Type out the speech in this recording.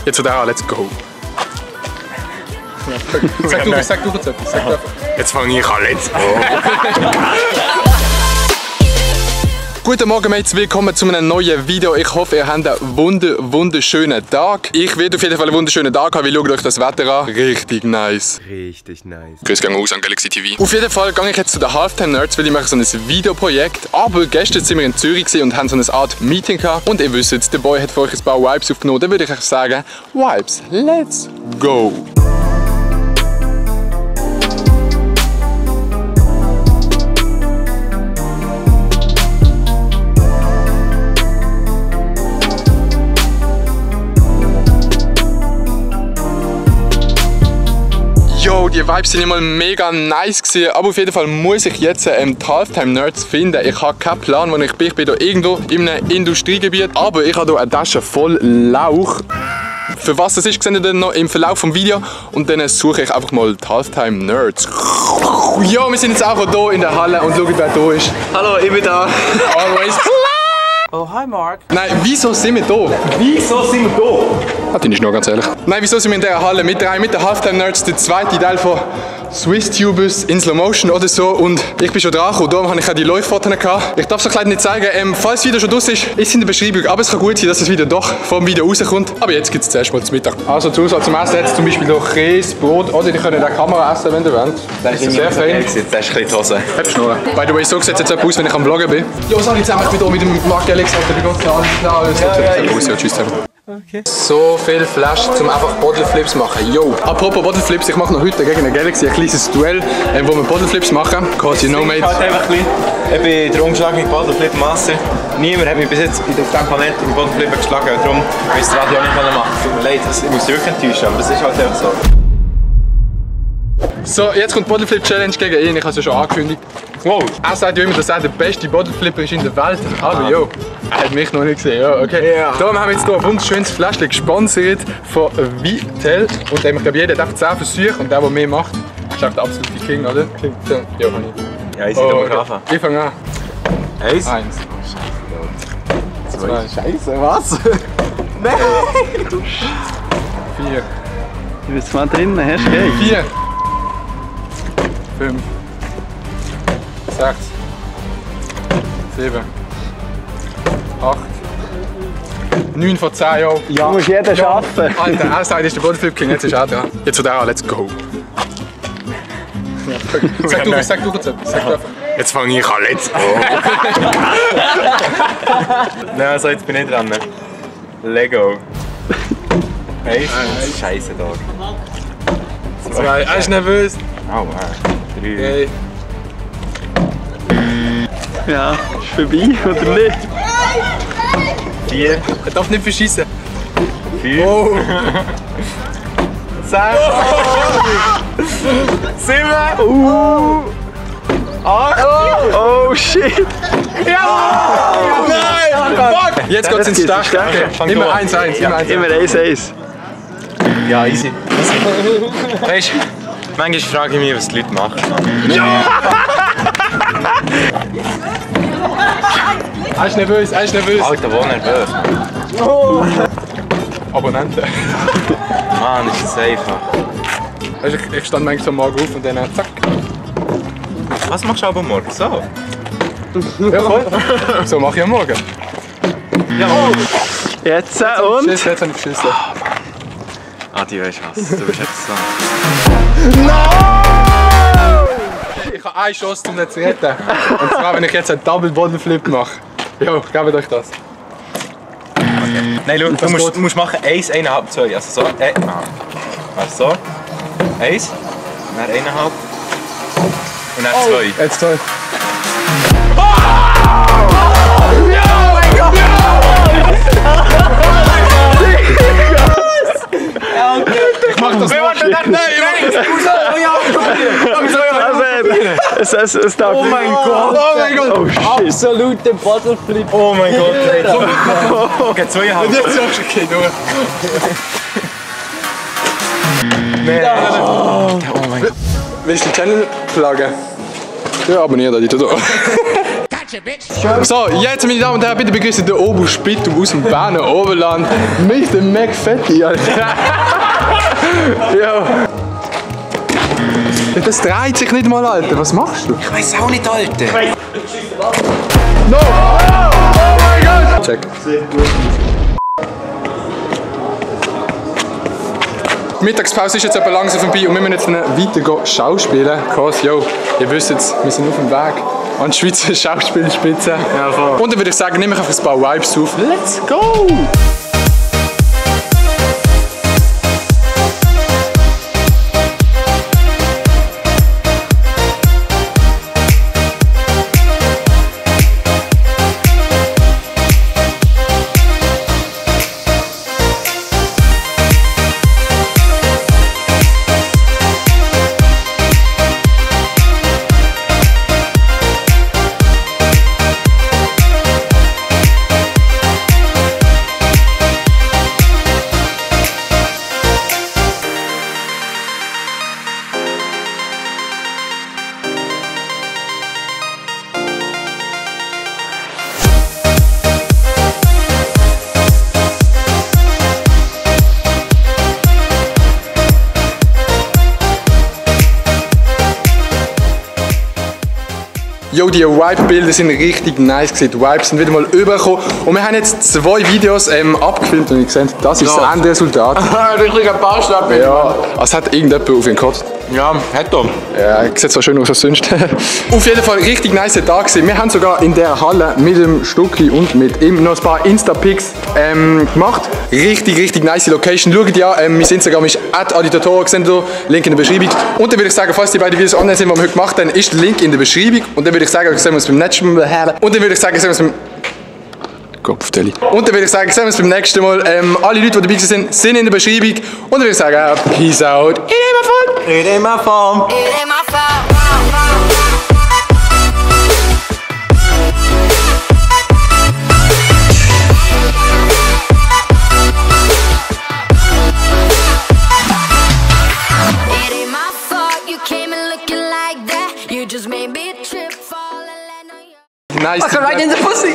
Jetzt von der let's go. Sag du kurz etwas. Jetzt fange ich an, let's go. Guten Morgen Mates, willkommen zu einem neuen Video. Ich hoffe, ihr habt einen wunderschönen Tag. Ich werde auf jeden Fall einen wunderschönen Tag haben, weil schaut euch das Wetter an. Richtig nice. Richtig nice. Grüß gehen aus an Galaxy TV. Auf jeden Fall gehe ich jetzt zu den Halftime Nerds, weil ich mache so ein Videoprojekt. Aber gestern sind wir in Zürich und haben so eine Art Meeting gehabt. Und ihr wisst jetzt, der Boy hat für euch ein paar Vibes aufgenommen. Dann würde ich euch sagen, Vibes, let's go. Yo, die Vibes sind immer mega nice gewesen, aber auf jeden Fall muss ich jetzt die Halftime Nerds finden. Ich habe keinen Plan, wo ich bin. Ich bin hier irgendwo in einem Industriegebiet, aber ich habe hier eine Tasche voll Lauch. Für was das ist, seht ihr dann noch im Verlauf des Videos. Und dann suche ich einfach mal die Halftime Nerds. Jo, wir sind jetzt auch hier in der Halle und schauen, wer hier ist. Hallo, ich bin da. Always. Oh, hi Mark. Nein, wieso sind wir hier? Wieso sind wir da? Hat ihn nicht nur ganz ehrlich. Nein, wieso sind wir in dieser Halle mit den Halftime Nerds, der zweite Teil von SwissTubers in Slow Motion oder so. Und ich bin schon dran und darum habe ich auch die Leuchtfotos gehabt. Ich darf es euch leider nicht zeigen. Falls das Video schon draus ist, ist in der Beschreibung. Aber es kann gut sein, dass das Video doch vor dem Video rauskommt. Aber jetzt gibt es zuerst mal zum Mittag. Also zum Essen jetzt zum Beispiel noch Käse, Brot. Oder ihr könnt in der Kamera essen, wenn ihr wollt. Das ist sehr fein. Das ist ein bisschen die Hose. Hab Schnurren. By the way, so sieht es jetzt aus, wenn ich am Vloggen bin. Jo, sag zusammen, ich bin hier mit dem Mark Alex. Ja, tschüss zusammen. Okay. So viel Flash, um einfach Bottlepflips zu machen. Yo! Apropos Bottlepflips, ich mache noch heute gegen eine Galaxy ein kleines Duell, wo wir Bottlepflips machen. Cause you know, mate. Ich bin der ungeschlagene Bottlepflip-Master. Niemand hat mich bis jetzt auf diesem Planet im Bottlepflip geschlagen. Darum will ich das Radio nicht machen. Tut mir leid, ich muss wirklich enttäuschen, aber das ist halt einfach so. So, jetzt kommt die Bottlepflip Challenge gegen ihn. Ich habe es ja schon angekündigt. Wow. Er sagt ja immer, dass er der beste Bottlepflipper ist in der Welt. Aber jo, er hat mich noch nicht gesehen. Ja, okay. Yeah. Darum haben wir jetzt hier ein wunderschönes Fläschchen gesponsert von Vitel. Und ich glaube, jeder hat einfach 10 Versuche und der mehr macht, ist auch der absolute King, oder? King. So, ja, kann ich. Ja, ich fange an. Ich fange an. 1. 2. Scheiße, was? Nein! 4. Du bist mal drinnen, hast du Geld? 4. 5. 6. 7. 8. 9 von 10 Jahren. Ja. Du musst jeden schaffen. Alter, er sagt, ist der Bodyflip King, jetzt ist er dran. Jetzt von der let's go. Sag du kurz etwas. Sag du einfach. Jetzt fange ich an, let's go. Nein, also jetzt bin ich dran. Lego. 1. Scheiße, Tag. 2. Er ist nervös. Oh, 3. Ja, ist vorbei, oder nicht? 4. Er darf nicht verschießen. 5. Oh. 6. 7. 8. Oh shit! Ja! Nein! Fuck! Jetzt geht's ins Stach. Okay. Immer 1-1. Immer 1-1. Ja, easy. Weißt du, manchmal frage ich mich, was die Leute machen. Er ist nervös. Alter, wo nervös. Abonnenten. Mann, ist das einfach. Weißt du, ich stand manchmal am Morgen auf und dann zack. Was machst du aber morgen? So? Ja, voll. So mache ich am Morgen. Ja. Jetzt und? Jetzt habe ich geschissen. Ah, die weißt was. Du bist jetzt so. Ich habe eine Chance, um nicht zu retten. Und zwar, wenn ich jetzt einen Double Bodenflip mache. Jo, gebt euch das. Okay. Nein, schau, du musst machen 1, 1,5, 2. Also so. Also so. 1, dann 1,5. Und dann 2. Jetzt 2. Ich mach das noch. Es darf Oh mein Gott! Oh mein Gott! Oh shit! Absolute Bottlepflip! Oh mein Gott! Okay, 2,5. Jetzt ist auch okay, nur. Oh mein Gott! Willst du den Channel pluggen? Ja, abonniert die da. So, jetzt meine Damen und Herren, bitte begrüßen den Obu Spittu aus dem Berner Oberland mit dem McFetti, Alter. Ja. Das dreht sich nicht mal, Alter. Was machst du? Ich weiß auch nicht, Alter. No! Oh mein Gott! Check. Die Mittagspause ist jetzt aber langsam vorbei und wir müssen jetzt weiter schauspielen. Cause, yo, ihr wisst jetzt, wir sind auf dem Weg an die Schweizer Schauspielspitze. Ja, voll. Und dann würde ich sagen, nehme ich einfach ein paar Vibes auf. Let's go! Jo, die Vibe-Bilder sind richtig nice gewesen. Die Vibes sind wieder mal übergekommen. Und wir haben jetzt 2 Videos abgefilmt und ihr seht, das ist das Endresultat. Richtig ein Baustab. Ja, es hat irgendjemand auf ihn gekotzt. Ja, hat er. Ja, sieht zwar schön aus als sonst. Auf jeden Fall richtig nice Tag gewesen. Wir haben sogar in der Halle mit dem Stucki und mit ihm noch ein paar Insta-Pics gemacht. Richtig nice Location. Schaut ja, mein Instagram ist @aditator, seht ihr, Link in der Beschreibung. Und dann würde ich sagen, falls die beiden Videos online sind, die wir heute gemacht haben, ist der Link in der Beschreibung. Und dann würde ich sagen, sehen wir uns beim nächsten Mal. Und dann würde ich sagen, sehen wir uns beim... Kopftelli. Und dann würde ich sagen, sehen wir uns beim nächsten Mal. Alle Leute, die dabei sind in der Beschreibung. Und dann würde ich sagen, peace out. It ain't my fault. It ain't my fault. It ain't my fault. You came in looking like that. You just made me trip, fall and land on your... Nice. Right in the pussy!